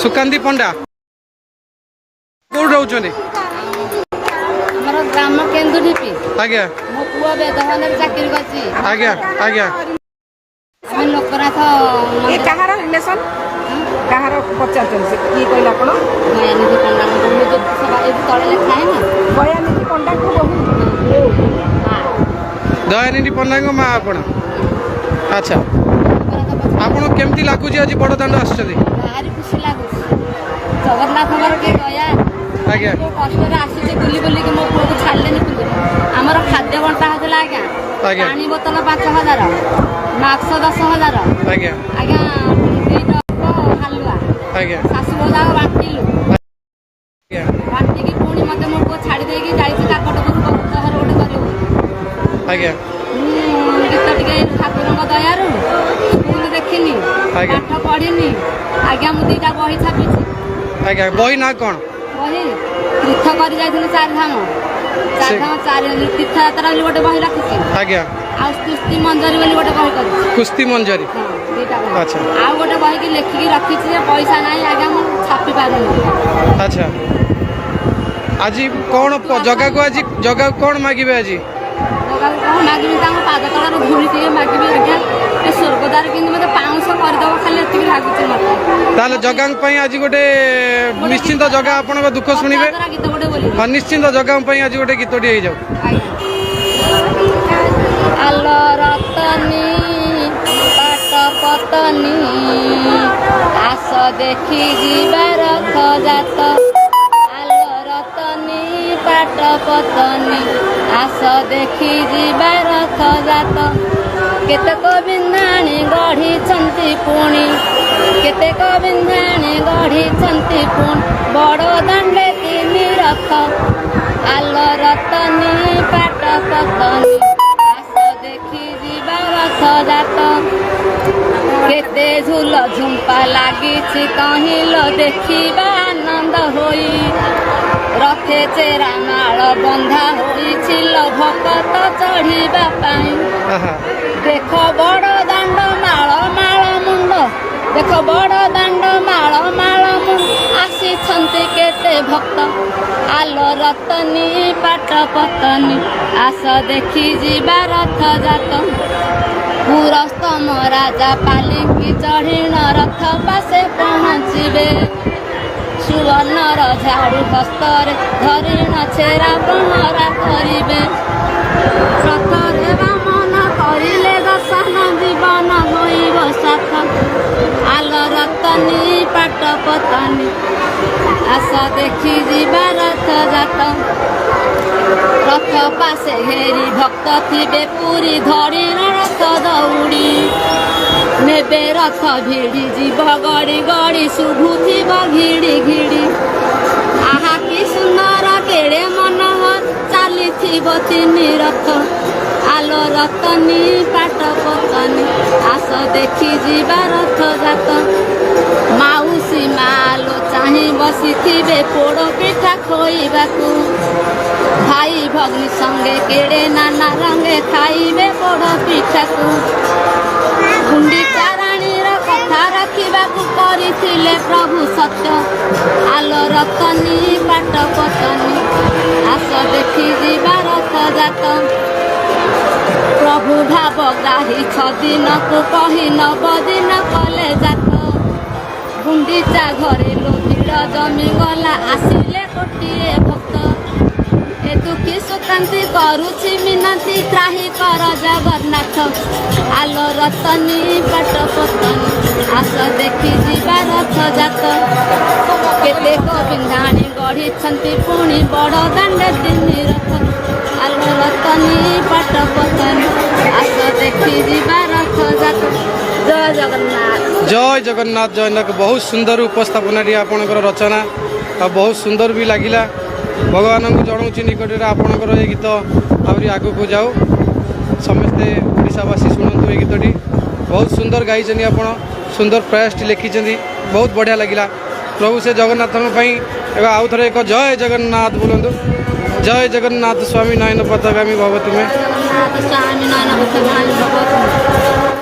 ସୁକାନ୍ତି ପଣ୍ଡା। କୋଉଠି ରହୁଛନ୍ତି? ଆମର ଗ୍ରାମ କେନ୍ଦୁଢିପି। ମୋ ପୁଅ ବେଦଭବନରେ ଚାକିରି କରିଛି। ଆଜ୍ଞା ଆଜ୍ଞା ଆମେ ଲୋକନାଥ ଏ ମନ୍ଦିର। କାହାର ରିଲେସନ, କାହାର ପଚାରୁଛନ୍ତି ସେ? କିଏ କହିଲେ ଆପଣ? ଦୟାନିଧି ପଣ୍ଡାଙ୍କ ବୋହୂ, ଯୋଉ ସଭା ଏଇଠି ତଳେ ଲେଖା ହେଇନି? ଦୟାନିଧି ପଣ୍ଡାଙ୍କ ବୋହୂ। ଦୟାନିଧି ପଣ୍ଡାଙ୍କ ମା ଆପଣ। ଆଚ୍ଛା, ଆପଣ କେମିତି ଲାଗୁଛି ଆଜି ବଡ଼ ଦାଣ୍ଡ ଆସିଛନ୍ତି? ଭାରି ଖୁସି ଲାଗୁଛି, ଜଗନ୍ନାଥଙ୍କର କି ଦୟା। କୋଉ କଷ୍ଟରେ ଆସିଛି ବୁଲି ବୁଲିକି, ମୋ ପୁଅକୁ ଛାଡ଼ିଲେନି କିନ୍ତୁ। ଆମର ଖାଦ୍ୟ ବଣ୍ଟା ହଉଥିଲା ଆଜ୍ଞା। ପାଣି ବୋତଲ 5,000, ମାସ୍କ 10,000। ଆଜ୍ଞା, 2 ଟପ ହାଲୁଆ। ଶାଶୁ ବୋହୂ ଯାକ ବାଣ୍ଟିଲୁ। ବାଣ୍ଟିକି ପୁଣି ମତେ ମୋ ପୁଅ ଛାଡ଼ି ଦେଇକି ଯାଇଛି କାକଟପୁର, ବ୍ରତଘର ଗୋଟେ କରିବୁ। ମୁଁ ଗୀତ ଟିକେ ଠାକୁରଙ୍କ ଦୟାରୁ, ସ୍କୁଲ ଦେଖିନି, ପାଠ ପଢିନି ଆଜ୍ଞା। ମୁଁ ଦିଟା ବହି ଛାପିଛି। ଆଜ୍ଞା, ବହି ନାଁ କ'ଣ? ବହି ତୀର୍ଥ କରି ଯାଇଥିଲୁ ଚାରିଧାମ, ଚାରିଧାମ ଚାରି ତୀର୍ଥଯାତ୍ରା ବୋଲି ଗୋଟେ ବହି ରଖିଛି। ଆଉ ସ୍ତୁତି ମଞ୍ଜରୀ ବୋଲି ଗୋଟେ ବହି କରିଛି। କୁସ୍ତି ମଞ୍ଜରୀ। ହଁ, ଦିଟା ବହି। ଆଉ ଗୋଟେ ବହିକି ଲେଖିକି ରଖିଛି ଯେ ପଇସା ନାହିଁ ଆଜ୍ଞା, ମୁଁ ଛାପି ପାରୁନି। ଆଚ୍ଛା, ଆଜି କ'ଣ ଜଗାକୁ, ଆଜି ଜଗାକୁ କ'ଣ ମାଗିବେ ଆଜି? ଜଗାକୁ କଣ ମାଗିବି? ତାଙ୍କ ପାଦ ତଳର ଧୂଳି ଟିକେ ମାଗିବି ଆଜ୍ଞା। ଏ ସ୍ୱର୍ଗଦ୍ୱାର କିନ୍ତୁ ମତେ ପାଉଁଶ କରିଦବ, ଖାଲି ଏତିକି ଲାଗୁଛି ମତେ। ତାହେଲେ ଜଗାଙ୍କ ପାଇଁ ଆଜି ଗୋଟେ ନିଶ୍ଚିନ୍ତ ଜଗା ଆପଣଙ୍କ ଦୁଃଖ ଶୁଣିବେ। ରଥଯାତ୍ରା ଗୀତ ଗୋଟେ ବୋଲିବି। ହଁ, ନିଶ୍ଚିନ୍ତ ଜଗାଙ୍କ ପାଇଁ ଆଜି ଗୋଟେ ଗୀତଟି ହେଇଯାଉ। ଆଜ୍ଞା। ଆଲ ରତନୀ ପାଟ ପତନୀ, ଆସ ଦେଖି ଯିବା ରଥ ଯାତ। ଆଲ ରତନୀ ପାଟ ପତନୀ, ଆସ ଦେଖି ଯିବା ରଥ ଯାତ। କେତେକ ବିନ୍ଧାଣୀ ଗଢ଼ିଛନ୍ତି ପୁଣି, କେତେକ ବିନ୍ଧାଣୀ ଗଢ଼ିଛନ୍ତି ପୁଣି ବଡ଼ ଦାଣ୍ଡେ ତିନି ରଥ। ଆଲ ରତନୀ ପାଟ ପତନୀ, ଆସ ଦେଖି ଯିବା ରଥ ଯାତ। କେତେ ଝୁଲ ଝୁମ୍ପା ଲାଗିଛି ତହିଁଲ, ଦେଖିବା ଆନନ୍ଦ ହୋଇ। ରଥେ ଚେରା ମାଳ ବନ୍ଧା ହୋଇଛି ଲୋ, ଭକତ ଚଢ଼ିବା ପାଇଁ। ଦେଖ ବଡ଼ ଦାଣ୍ଡ ମାଳ ମାଳ ମୁଣ୍ଡ, ଦେଖ ବଡ଼ ଦାଣ୍ଡ ମାଳ ମାଳ ମୁଣ୍ଡ, ଆସିଛନ୍ତି କେତେ ଭକ୍ତ। ଆଲ ରତନୀ ପାଟ ପତନୀ, ଆସ ଦେଖି ଯିବା ରଥ ଯାତ। ପୁରସ୍ତମ ରାଜା ପାଲିଙ୍କି ଚଢ଼ିଣ ରଥ ପାଶେ ପହଞ୍ଚିବେ। ସୁବର୍ଣ୍ଣର ଝାଡ଼ୁ ହସ୍ତରେ ଧରିଣ, ଛେରା ପହଁରା କରିବେ। ରଥରେ ବାମନ କରିଲେ ଦର୍ଶନ, ଜୀବନ ହୋଇବ ସାଥ। ଆଲ ରତନୀ ପାଟ ପତନୀ, ଆସ ଦେଖି ଯିବା ରଥ ଯାତ। ରଥ ପାଶେ ଘେରି ଭକ୍ତ ଥିବେ ପୁରୀ, ଧରିଣ ରଥ ଦଉଡ଼ି। ନେବେ ରଥ ଭିଡ଼ି, ଯିବ ଗଡ଼ି ଗଡ଼ି, ଶୁଭୁଥିବ ଘିଡ଼ି ଘିଡ଼ି। ଆହା କି ସୁନ୍ଦର, କେଡ଼େ ମନୋହର, ଚାଲିଥିବ ତିନି ରଥ। ଆଲ ରତନୀ ପାଟ ପତନୀ, ଆସ ଦେଖି ଯିବା ରଥ ଯାତ। ମାଉସୀ ମାଲୋ ଚାହିଁ ବସିଥିବେ ପୋଡ଼ ପିଠା ଖୋଇବାକୁ। ଭାଇ ଭଗ୍ନୀ ସଙ୍ଗେ କେଡ଼େ ନାନା ରଙ୍ଗେ ଖାଇବେ ପୋଡ଼ ପିଠାକୁ। ଗୁଣ୍ଡିଚା ରାଣୀର କଥା ରଖିବାକୁ କରିଥିଲେ ପ୍ରଭୁ ସତ୍ୟ। ଆଲ ରତନୀ ପାଟ ପତନୀ, ଆସ ଦେଖି ଯିବା ରଥ ଯାତ। ପ୍ରଭୁ ଭାବଗ୍ରାହୀ ଛଅ ଦିନକୁ କହି ନବ ଦିନ କଲେ ଯାତ। ଗୁଣ୍ଡିଚା ଘରେ ଲୋ ଭିଡ଼ ଜମିଗଲା, ଆସିଲେ କୋଟିଏ ଭକ୍ତ। ଏ ଦୁଃଖୀ ସୁକାନ୍ତି କରୁଛି ମିନତି, ତ୍ରାହି କର ଜଗନ୍ନାଥ। ଆଲ ରତନୀ ପାଟ ପତନୀ, ଆସ ଦେଖି ଯିବା ରଥ ଯାତ। କେତେକ ବିନ୍ଧାଣୀ ଗଢ଼ିଛନ୍ତି ପୁଣି ବଡ଼ ଦାଣ୍ଡେ ତିନି ରଥ। ଆଲ ରତନୀ ପାଟ ପତନୀ, ଆସ ଦେଖି ଯିବା ରଥ ଯାତ। ଜୟ ଜଗନ୍ନାଥ। ଜୟ ଜଗନ୍ନାଥ, ଜୟ ଜଗନ୍ନାଥ। ବହୁତ ସୁନ୍ଦର ଉପସ୍ଥାପନାଟି ଆପଣଙ୍କର ରଚନା ଆଉ ବହୁତ ସୁନ୍ଦର ବି ଲାଗିଲା। ଭଗବାନଙ୍କୁ ଜଣାଉଛି ନିକଟରେ, ଆପଣଙ୍କର ଏ ଗୀତ ଆହୁରି ଆଗକୁ ଯାଉ, ସମସ୍ତେ ଓଡ଼ିଶାବାସୀ ଶୁଣନ୍ତୁ ଏ ଗୀତଟି। ବହୁତ ସୁନ୍ଦର ଗାଇଛନ୍ତି ଆପଣ, ସୁନ୍ଦର ପ୍ରୟାସଟି ଲେଖିଛନ୍ତି, ବହୁତ ବଢ଼ିଆ ଲାଗିଲା। ପ୍ରଭୁ ସେ ଜଗନ୍ନାଥଙ୍କ ପାଇଁ ଏକ ଆଉ ଥରେ ଏକ ଜୟ ଜଗନ୍ନାଥ ବୋଲନ୍ତୁ। ଜୟ ଜଗନ୍ନାଥ ସ୍ୱାମୀ ନୟନ ପଥଗାମୀ ଭବତୁ ମେ। ଜଗନ୍ନାଥ ସ୍ୱାମୀ ନୟନ ପଥଗାମୀ ଭବତୁ।